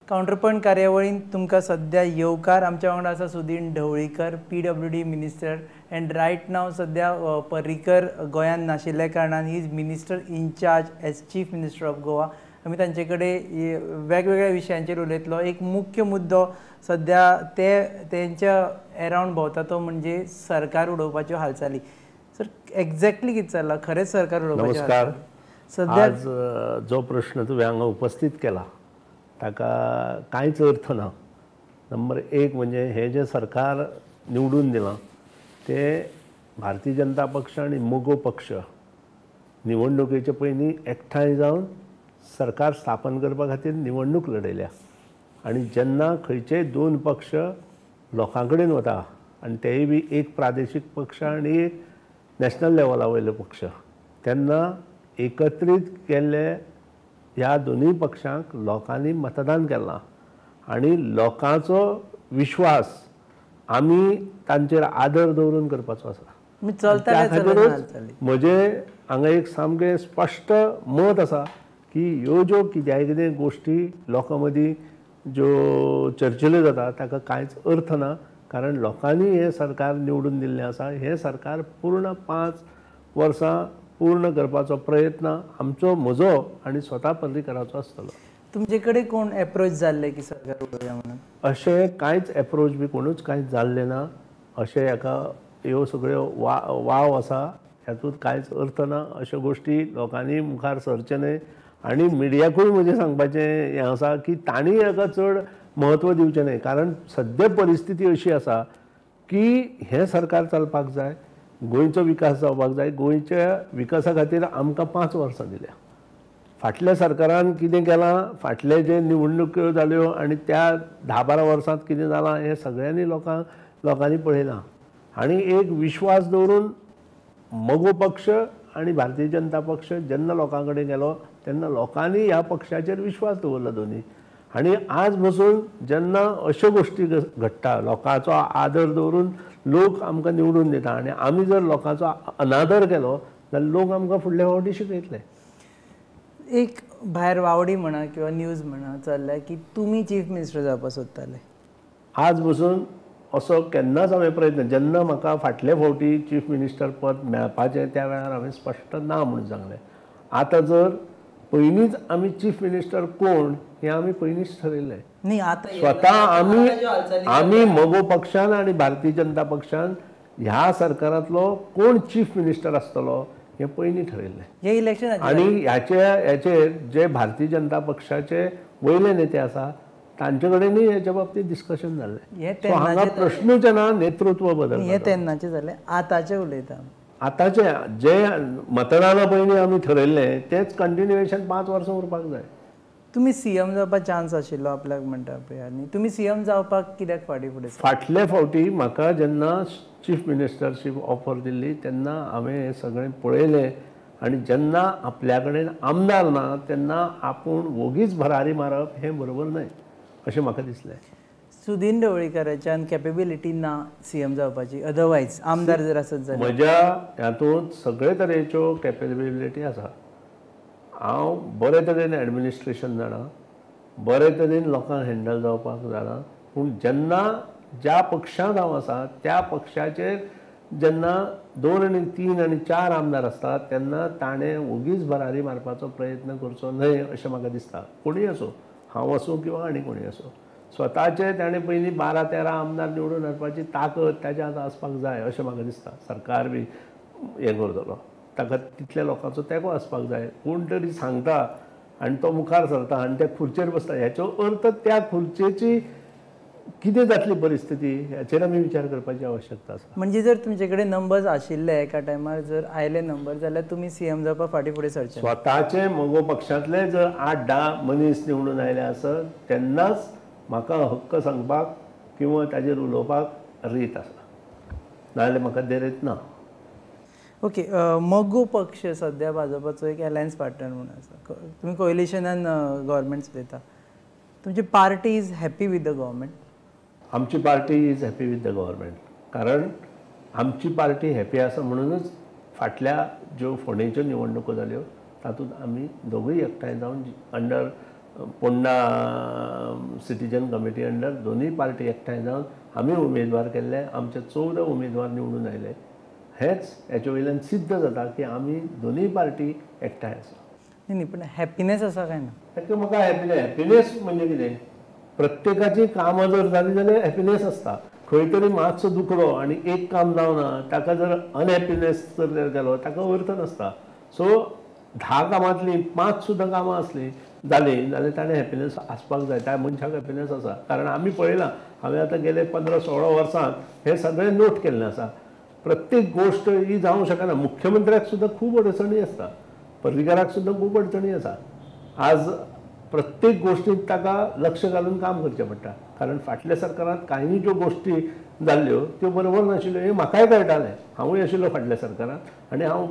Counterpoint कार्यावळींत तुमकां सद्या येवकार. आमच्या वांगडा आसा Sudin Dhavalikar, PWD minister, and right now सद्या पर्रीकर गोंयांत नाशिल्ल्या कारणान he is minister in charge as chief minister of Goa. आमी तांचे कडेन वेगवेगळ्या विशयांचेर उलयतलो. एक मुख्य मुद्दो सद्या ते तेंच्या एरावंड भोंवता तो म्हणजे सरकार उडोवपाच्यो हालचाली. सर, एक्झॅक्टली कितें चल्लां? खरेंच सरकार उडोवपाच्यो? नमस्कार. सद्या आज जो प्रश्न तुवें हांगा उपस्थित केला ताका कांयच अर्थ ना. नंबर एक म्हणजे हे जे सरकार निवडून दिलां ते भारतीय जनता पक्ष आनी मगो पक्ष निवडणुकेचे पयलीं एकठांय जावन सरकार स्थापन करपा खातीर निवडणूक लढयल्या आनी जेन्ना खंयचेय दोन पक्ष लोकां कडेन वता आनी तेय बी एक प्रादेशीक पक्ष आनी एक नॅशनल लेवला वयलो पक्ष, तेन्ना एकत्रीत केल्ले ह्या दोनूय पक्षांक लोकांनी मतदान केलां आनी लोकांचो विश्वास आमी तांचेर आदर दवरून करपाचो आसा. त्या खातीरूच म्हजें हांगा एक सामकें स्पश्ट मत आसा की ह्यो ज्यो कित्याय कितें गोश्टी लोकां मदीं ज्यो चर्चिल्यो जाता ताका कांयच अर्थ ना, कारण लोकांनी हें सरकार निवडून दिल्लें आसा. हें सरकार पूर्ण 5 वर्सां पूर्ण करपाचो प्रयत्न आमचो, म्हजो आनी स्वता पर्रीकराचो आसतलो. तुमचे कडेन कोण एप्रोच जाल्ले की सरकार उडोवया म्हणून? अशें कांयच एप्रोच बी कोणूच कांयच जाल्लें ना. अशें हेका ह्यो सगळ्यो वाव आसा, हातूंत कांयच अर्थ ना. अश्यो गोश्टी लोकांनी मुखार सरचें न्हय आनी मिडियाकूय म्हजें सांगपाचें हें आसा की तांणी हाका चड म्हत्व दिवचें न्हय, कारण सद्या परिस्थिती अशी आसा की हें सरकार चलपाक जाय, गोंयचो विकास जावपाक जाय. गोंयच्या विकासा खातीर आमकां 5 वर्सां दिल्या. फाटल्या सरकारान कितें केलां, फाटले जे निवडणुक्यो जाल्यो आनी त्या 10-12 वर्सांत कितें जालां हें सगळ्यांनी लोकांनी पळयलां आनी एक विश्वास दवरून मगो पक्ष आनी भारतीय जनता पक्ष जेन्ना लोकां कडेन गेलो तेन्ना लोकांनी ह्या पक्षाचेर विश्वास दवरला दोनी. आनी आज बसून जेन्ना अश्यो गोश्टी घडटा, लोकांचो आदर दवरून लोक आमकां निवडून दिता आनी आमी जर लोकांचो अनादर केलो जाल्यार लोक आमकां फुडल्या फावटी शिकयतले. एक भायर वावडी म्हणा किंवा न्यूज म्हणा चल्ल्या की तुमी चीफ मिनिस्टर जावपाक सोदताले. आज बसून असो केन्नाच हांवें प्रयत्न, जेन्ना म्हाका फाटले फावटी चीफ मिनिस्टर पद मेळपाचें त्या वेळार हांवें स्पश्ट ना म्हणून सांगलें. आतां जर पयलींच आमी चीफ मिनिस्टर कोण हें आमी पयलींच ठरयल्लें. स्वता आमी मगो पक्षान आनी भारतीय जनता पक्षान ह्या सरकारांतलो कोण चीफ मिनिस्टर आसतलो हें पयलीं ठरयल्लें. इलेक्शन आनी ह्याचेर जे भारतीय जनता पक्षाचे वयले नेते आसा तांचे कडेनूय हेच्या बाबतींत डिस्कशन जाल्लें. हांगा प्रश्नूच ना नेतृत्व बदल. हें तेन्नाचें जालें, आतांचें उलयता. आतांचे जे मतदाना पयलीं आमी ठरयल्लें तेच कंटिन्युएशन 5 वर्सां उरपाक जाय. तुमी सीएम जावपाक चान्स आशिल्लो आपल्याक म्हणटा पळय, आनी तुमी सीएम जावपाक कित्याक फाटीं फुडें? फाटले फावटी म्हाका जेन्ना चीफ मिनिस्टरशीप ऑफर दिल्ली तेन्ना हांवें हें सगळें पळयलें आनी जेन्ना आपल्या कडेन आमदार ना तेन्ना आपूण वोगीच भरारी मारप हें बरोबर न्हय अशें म्हाका दिसलें. सुदीन ढवळीकराच्यान कॅपेबिलिटी ना सीएम जावपाची, अदरवायज आमदार जर आसत जाल्यार? म्हज्या हातूंत सगळे तरेच्यो कॅपेबिलिटी आसा. हांव बरे तरेन एडमिनिस्ट्रेशन जाणा, बरे तरेन लोकांक हँडल जावपाक जाणा, पूण जेन्ना ज्या पक्षांत हांव आसा त्या पक्षाचेर जेन्ना 2 आनी 3 आनी 4 आमदार आसतात तेन्ना ताणें वोगीच भरारी मारपाचो प्रयत्न करचो न्हय अशें म्हाका दिसता. कोणूय आसूं, हांव आसूं किंवा आनी कोणूय आसूं, स्वताचे ताणें पयलीं 12-13 आमदार निवडून हाडपाची ताकद ताच्या आसपाक जाय अशें म्हाका दिसता. सरकार बी हें करतलो ताका तितल्या लोकांचो तेंको आसपाक जाय. कोण तरी सांगता आनी तो मुखार सरता आनी त्या खुर्चेर बसता, हेचो अर्थ त्या खुर्चेची कितें जातली परिस्थिती हेचेर आमी विचार करपाची आवश्यकता आसा. म्हणजे जर तुमचे कडेन नंबर्स आशिल्ले एका टायमार जर आयले नंबर जाल्यार तुमी सीएम जावपाक फाटीं फुडें सरचे? स्वताचे मगो पक्षांतले जर 8-10 मनीस निवडून आयले आसत तेन्नाच म्हाका हक्क सांगपाक किंवा ताजेर उलोवपाक रीत आसा, नाजाल्यार म्हाका देरेत ना. ओके, मगो पक्ष सद्या भाजपाचो एक एलायन्स पार्टनर म्हणून आसा, तुमी कोएलिशनान गव्हर्मेंट चलयता. तुमची party is happy with the government? आमची party is happy with the government, कारण आमची पार्टी हॅपी आसा म्हणूनच फाटल्या ज्यो फोंडेच्यो निवडणुको जाल्यो तातूंत आमी दोगूय एकठांय जावन under Ponda citizen committee under दोनूय पार्टी एकठांय जावन आमी उमेदवार केल्ले. आमचे 14 उमेदवार निवडून आयले. हेच हेचे वयल्यान सिद्ध जाता की आमी दोनूय पार्टी एकठांय आसा. न्ही, पूण हॅपिनेस आसा काय ना? ताका म्हाका हॅपिनेस म्हणजे कितें, प्रत्येकाची कामां जर जाली जाल्यार हॅपिनेस आसता. खंय तरी मातसो दुखलो आनी एक काम जावना ताका जर अनहॅपिनेस जर गेलो ताका अर्थ नासता. सो 10 कामांतलीं 5 सुद्दां कामां आसलीं जालीं जाल्यार ताणें हॅपिनेस आसपाक जाय. त्या मनशाक हॅपिनेस आसा. कारण आमी पळयलां, हांवें आतां गेले 15-16 वर्सांत हें सगळें नोट केल्लें आसा. प्रत्येक गोश्ट ही जावंक शकना. मुख्यमंत्र्याक सुद्दां खूब अडचणी आसता, पर्रीकाराक सुद्दां खूब अडचणी आसा. आज प्रत्येक गोश्टींत ताका लक्ष घालून काम करचें पडटा. कारण फाटल्या सरकारांत कांय ज्यो गोश्टी जाल्ल्यो त्यो बरोबर नाशिल्ल्यो हें म्हाकाय कळटालें. हांवूय आशिल्लो फाटल्या सरकारांत आनी हांव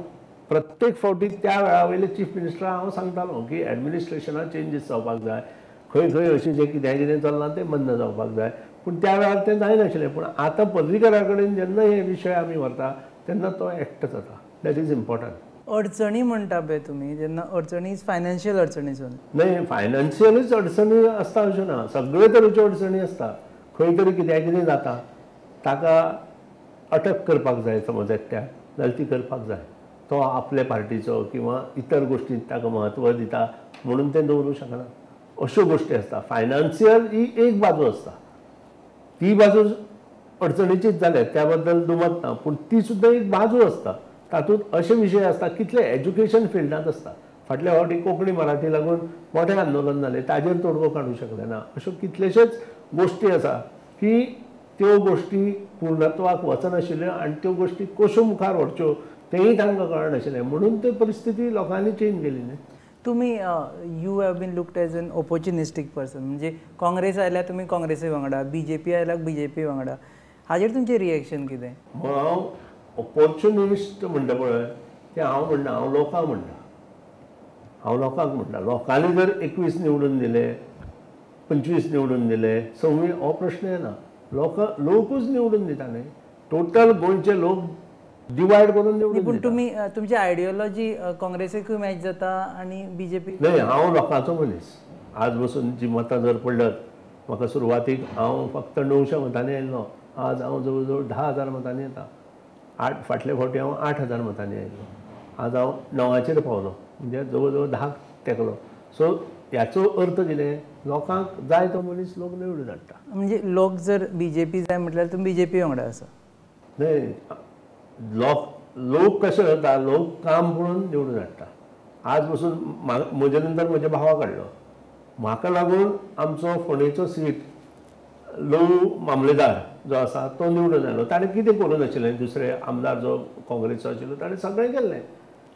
प्रत्येक फावटी त्या वेळा वयले चीफ मिनिस्टराक हांव सांगतालो की एडमिनिस्ट्रेशनात चेंजीस जावपाक जाय, खंय खंय अशें जें कित्याक कितें चल्लां तें बंद जावपाक जाय. पूण त्या वेळार तें जायनाशिल्लें. पूण आतां पर्रीकारा कडेन जेन्ना हे विशय आमी व्हरता तेन्ना तो एक्ट जाता. That is important. अडचणी म्हणटा पळय तुमी, जेन्ना अडचणी फायनान्शियल अडचणी न्ही, फायनान्शियलूच अडचणी आसता अशें ना, सगळे तरेच्यो अडचणी आसता. खंय तरी कित्याक कितें जाता ताका अटक करपाक जाय समज एकट्याक जाल्यार ती करपाक जाय. तो आपले पार्टीचो किंवा इतर गोश्टींत ताका म्हत्व दिता म्हणून तें दवरूंक शकना. अश्यो गोश्टी आसता. फायनान्शियल ही एक बाजू आसता, ती बाजू अडचणीचीच जाल्या त्या बद्दल दुमत ना, पूण ती सुद्दां एक बाजू आसता. तातूंत अशे विशय आसता कितले एज्युकेशन फिल्डांत आसता. फाटल्या फावटी कोंकणी मराठी लागून मोठें आंदोलन जालें, ताजेर तोडगो काडूंक शकले ना. अश्यो कितलेश्योच गोश्टी आसा की त्यो गोश्टी पूर्णत्वाक वचनाशिल्ल्यो आनी त्यो गोश्टी कश्यो मुखार व्हरच्यो तेंय तांकां कळनाशिल्लें. म्हणून ते परिस्थिती लोकांनी चेंज केली न्ही. तुमी you have been looked as an opportunistic person. म्हणजे काँग्रेस आयल्यार तुमी काँग्रेसी वांगडा, बी जे पी आयल्यार बी जे पी वांगडा, हाजेर तुमचें रिएक्शन कितें? हांव ऑपोर्चुनिस्ट म्हणटा पळय तें हांव म्हणना, हांव लोकांक म्हणटा. हांव लोकांक म्हणटा, लोकांनी जर 21 निवडून दिले, 25 निवडून दिले, 26 हो प्रश्न येना. लोकूच निवडून दिता न्ही, टोटल गोंयचे लोक डिवायड करून निवडून. पूण तुमी तुमची आयडियोलॉजी काँग्रेसीकूय मॅच जाता आनी बी जे पी. न्ही, हांव लोकांचो मनीस. आज बसून जी मतां जर पडलत म्हाका सुरवातीक हांव फक्त 900 मतांनी आयिल्लो, आज हांव जवळ जवळ 10,000 मतांनी येता. फाटले फावटी हांव 8,000 मतांनी आयिल्लो, आज हांव 9 पावलो, म्हणजे जवळ जवळ 10 तेंकलो. सो ह्याचो अर्थ कितें, लोकांक जाय तो मनीस लोक निवडून हाडटा. म्हणजे लोक जर बी जे पी जाय म्हटल्यार तुमी बी जे पी वांगडा आसा? न्ही, लोक कशें जाता, लोक काम पळोवन निवडून हाडटा. आज बसून म्हजे नंतर म्हज्या भावाक हाडलो, म्हाका लागून आमचो फोंडेचो सीट ल्हवू मामलेदार जो आसा तो निवडून आयलो. ताणें कितें करूं नाशिल्लें, दुसरे आमदार जो काँग्रेसचो आशिल्लो ताणें सगळें केल्लें.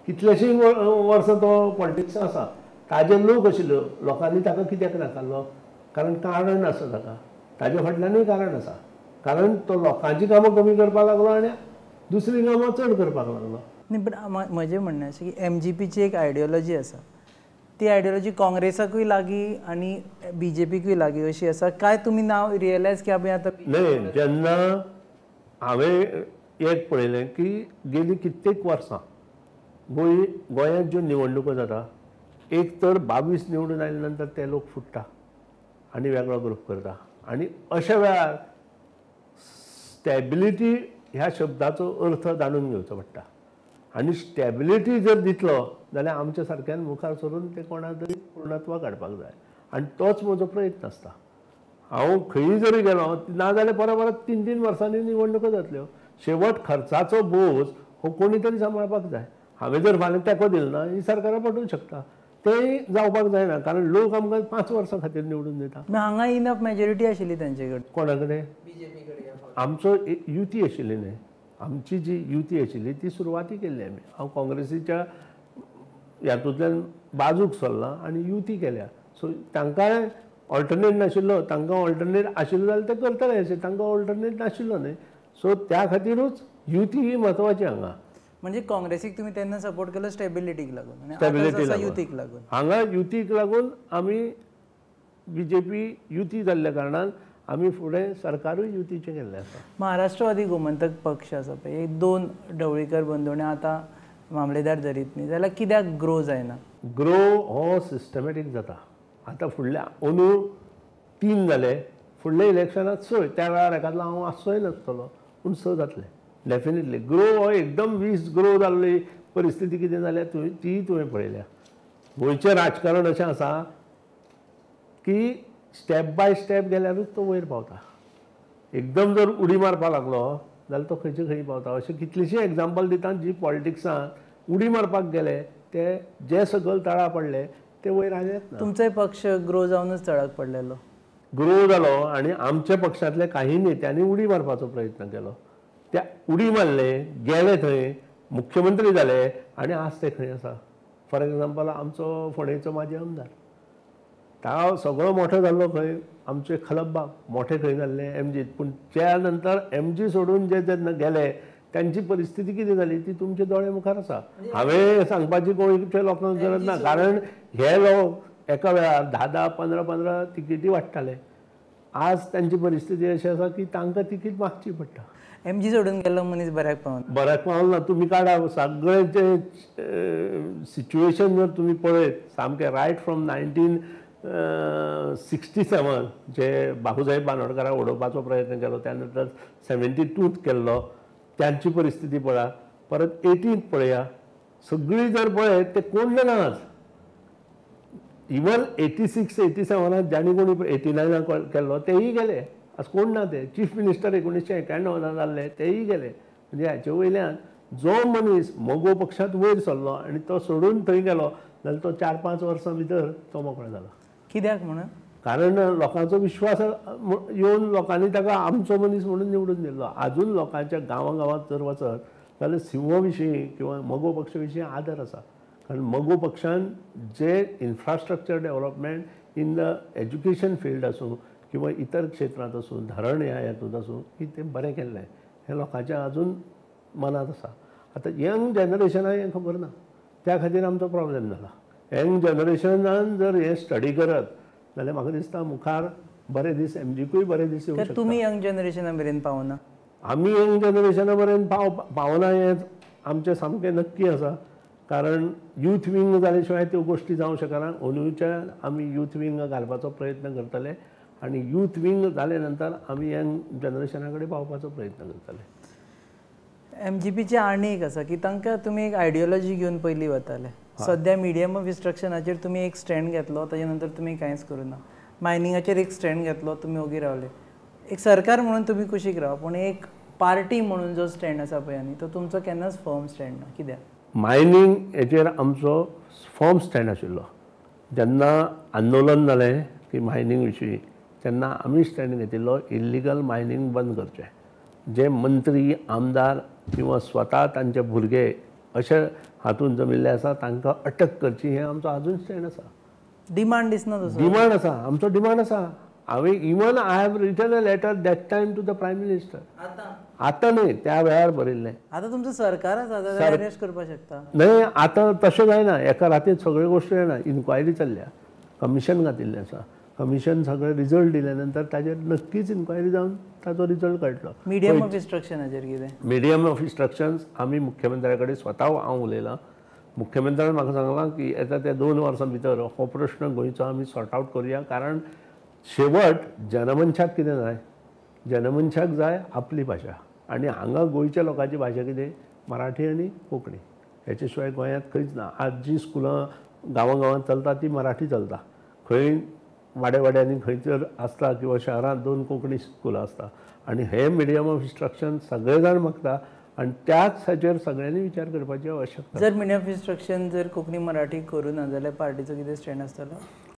कितलेशीं वर्सां तो पॉलिटिक्स आसा, ताजे लोक आशिल्लो, लोकांनी ताका कित्याक नाकारलो, कारण कारण आसा ताका, ताजे फाटल्यानूय कारण आसा. कारण तो लोकांची कामां कमी करपाक लागलो आनी दुसरी कामां चड करपाक लागलो. न्ही, पण म्हजें म्हणणें अशें की एम जी पीची एक आयडियोलॉजी आसा, ती आयडियोलॉजी काँग्रेसाकूय लागीं आनी बी जे पीकूय लागीं अशी आसा काय तुमी नाव रियलायज की आमी आतां? न्ही, जेन्ना हांवें एक पळयलें की गेलीं कित्येक वर्सां गोंयांत ज्यो निवडणुको जाता, एक तर 22 निवडून आयले नंतर ते लोक फुट्टा आनी वेगळो ग्रूप करता. आनी अशा वेळार स्टॅबिलिटी ह्या शब्दाचो अर्थ जाणून घेवचो पडटा. आनी स्टॅबिलिटी जर दितलो जाल्यार आमच्या सारक्यान मुखार सरून ते कोणा तरी पूर्णत्वाक हाडपाक जाय आनी तोच म्हजो प्रयत्न आसता. हांव खंयी जरी गेलो ना जाल्यार परत परत 3-3 वर्सांनी निवडणुको जातल्यो. शेवट खर्चाचो बोज हो कोणी तरी सांबाळपाक जाय. हांवें जर फाल्यां तेंको दिलो ना ही सरकारां पटूंक शकता, तेंय जावपाक जायना. कारण लोक आमकां 5 वर्सां खातीर निवडून दिता. हांगा इनफ मेजॉरिटी आशिल्ली तांचे कडेन. कोणा कडेन? बीजेपी कडेन. आमचो युती आशिल्ली न्ही, आमची जी युती आशिल्ली ती सुरवाती केल्ली आमी. हांव काँग्रेसीच्या हातूंतल्यान बाजूक सरला आनी युती केल्या. सो तांकां ऑल्टरनेट नाशिल्लो, तांकां ऑल्टरनेट आशिल्लो जाल्यार ते करतले अशें, तांकां ऑल्टरनेट नाशिल्लो न्ही. सो त्या खातीरूच युती ही म्हत्वाची हांगा. म्हणजे काँग्रेसीक तुमी तेन्ना सपोर्ट केलो स्टेबिलिटीक लागून, स्टेबिलिटी युतीक लागून. हांगा युतीक लागून आमी बी जे पी युती जाल्ल्या कारणान आमी फुडें सरकारूय युतीचें केल्लें आसा. महाराष्ट्रवादी गोमंतक पक्ष आसा पळय, एक 2 ढवळीकर बंधुणे आतां मामलेदार धरीत न्ही जाल्यार कित्याक ग्रो जायना? ग्रो हो सिस्टमॅटीक जाता. आतां फुडल्या अंदू 3 जाले, फुडल्या इलेक्शनात 6, त्या वेळार एकादलो हांव आसचोय नासतलो, पूण 6 जातले डेफिनेटली. ग्रो हो एकदम 20 ग्रो जाल्ली परिस्थिती कितें जाल्या तुवें ती तुवें पळयल्या. गोंयचें राजकारण अशें आसा की स्टेप बाय स्टेप गेल्यारूच तो वयर पावता. एकदम जर उडी मारपाक लागलो जाल्यार तो खंयचे खंय पावता. अशें कितलींशीं एग्जाम्पल दिता जी पॉलिटिक्सांत उडी मारपाक गेले ते जे सकयल तळा पडले ते वयर आयलेच ना. तुमचोय पक्ष ग्रो जावनच तळाक पडलेलो, ग्रो जालो आनी आमच्या पक्षांतले काही नेत्यांनी उडी मारपाचो प्रयत्न केलो. त्या उडी मारले, गेले थंय, मुख्यमंत्री जाले आनी आज ते खंय आसा. फॉर एग्जाम्पल आमचो फोंडेचो माजी आमदार ता सगळो मोठो जाल्लो खंय, आमचे खलपबाब मोठे खंय जाल्ले एमजीत. पूण त्या नंतर एमजी सोडून जे जेन्ना गेले त्यांची परिस्थिती कितें जाली ती तुमच्या दोळे मुखार आसा. हांवें सांगपाची गोंयच्या लोकांक गरज ना, कारण हे लोक एका वेळार 10-10, 15-15 तिकेटी वाडटाले. आज तांची परिस्थिती अशी आसा की तांकां तिकीट मागची पडटा. एमजी सोडून गेल्लो मनीस बऱ्याक पावना, बऱ्याक पावना. तुमी काडा सगळें जे सिच्युएशन जर तुमी पळयत सामकें रायट फ्रॉम 1967 जे बाबूसाहेब बांदोडकाराक उडोवपाचो प्रयत्न केलो, त्या नंतर 72 केल्लो, त्यांची परिस्थिती पळया, परत 18 पळया, सगळी जर पळयत ते कोण जाणा आज. इवन 86, 87 जांणी कोणी 89 केल्लो तेय गेले, आज कोण ना ते. चीफ मिनिस्टर 1991 जाल्ले तेय गेले. म्हणजे हाचे वयल्यान जो मनीस मगो पक्षांत वयर सरलो आनी तो सोडून थंय गेलो जाल्यार तो 4-5 वर्सां भितर तो मोकळो जाला. कित्याक म्हणून? कारण लोकांचो विश्वास येवन लोकांनी ताका आमचो मनीस म्हणून निवडून दिल्लो. आजून लोकांच्या गांवां गांवांत जर वचत जाल्यार सिंह विशीं किंवा मगो पक्ष विशीं आदर आसा, कारण मगो पक्षान जे infrastructure development in the education field आसूं किंवा इतर क्षेत्रांत आसूं, धरण ह्या हातूंत आसूं, की तें बरें केल्लें हें लोकांच्या आजून मनांत आसा. आतां यंग जनरेशनाक हें खबर ना, त्या खातीर आमचो प्रॉब्लेम जाला. यंग जनरेशनान जर हें स्टडी करत जाल्यार म्हाका दिसता मुखार बरे दीस एमजीकूय बरे दीस येवंक शकता. तुमी यंग जनरेशना मेरेन पावना? आमी यंग जनरेशना मेरेन पावना हें आमचें सामकें नक्की आसा, कारण यूथ विंग जाले शिवाय त्यो गोश्टी जावंक शकना. अंदूच्या आमी यूथ विंग घालपाचो प्रयत्न करतले आनी यूथ विंग जाले नंतर आमी यंग जनरेशना कडेन पावपाचो प्रयत्न करतले. एमजीपीचें आनी एक आसा की तांकां तुमी एक आयडियोलॉजी घेवन पयलीं वताले. सद्या मिडियम ऑफ इन्स्ट्रक्शनाचेर तुमी एक स्टँड घेतलो, ताजे नंतर तुमी कांयच करूं ना. मायनिंगाचेर एक स्टँड घेतलो, तुमी ओगी रावले. एक सरकार म्हणून तुमी कुशीक राव, पूण एक पार्टी म्हणून जो स्टँड आसा पळय न्ही, तो तुमचो केन्नाच फर्म स्टँड ना. कित्याक? मायनींग हेचेर आमचो फर्म स्टँड आशिल्लो. जेन्ना आंदोलन जालें की मायनींग विशीं, तेन्ना आमी स्टँड घेतिल्लो इल्लिगल मायनींग बंद करचें. जे मंत्री, आमदार किंवा स्वता तांचे भुरगे अशे हातूंत जमिल्ले आसा तांकां अटक करची, हें आमचो आजून स्टँड आसा. डिमांड दिसना तसो? डिमांड आसा, आमचो डिमांड आसा. हांवें even I have written a letter that time to the prime minister. आतां न्हय, त्या वेळार बरयल्लें. आतां तुमचो सरकार आसा जाल्यार अरेस्ट करपाक शकता. न्हय, आतां तशें जायना, एका रातीन सगळ्यो गोश्टी जायना. इन्क्वायरी चल्ल्या, कमिशन घातिल्लें आसा, कमिशन सगळे रिजल्ट दिले नंतर ताजेर नक्कीच इन्क्वायरी जावन ताचो रिजल्ट कळटलो. मिडियम ऑफ इन्स्ट्रक्शनाचेर कितें? मिडियम ऑफ इन्स्ट्रक्शन्स आमी मुख्यमंत्र्या कडेन स्वता हांव उलयलां. मुख्यमंत्र्यान म्हाका सांगलां की येता त्या 2 वर्सां भितर हो प्रश्न गोंयचो आमी सॉर्ट आवट करुया, कारण शेवट जनमनशाक कितें जाय? जनमनशाक जाय आपली भाशा, आनी हांगा गोंयच्या लोकांची भाशा कितें? मराठी आनी कोंकणी. हेचे शिवाय गोंयांत खंयच ना. आज जी स्कुलां गांवां गांवांत चलता ती मराठी चलता, खंय वाड्या वाड्यांनी खंयसर आसता किंवा शहरांत 2 कोंकणी स्कुलां आसता. आनी हे मिडियम ऑफ इन्स्ट्रक्शन सगळे जाण मागता आनी त्याच हाचेर सगळ्यांनी विचार करपाची आवश्यकता. जर मिडियम ऑफ इन्स्ट्रक्शन जर कोंकणी मराठी करूं ना जाल्यार पार्टीचो कितें स्टँड आसतलो?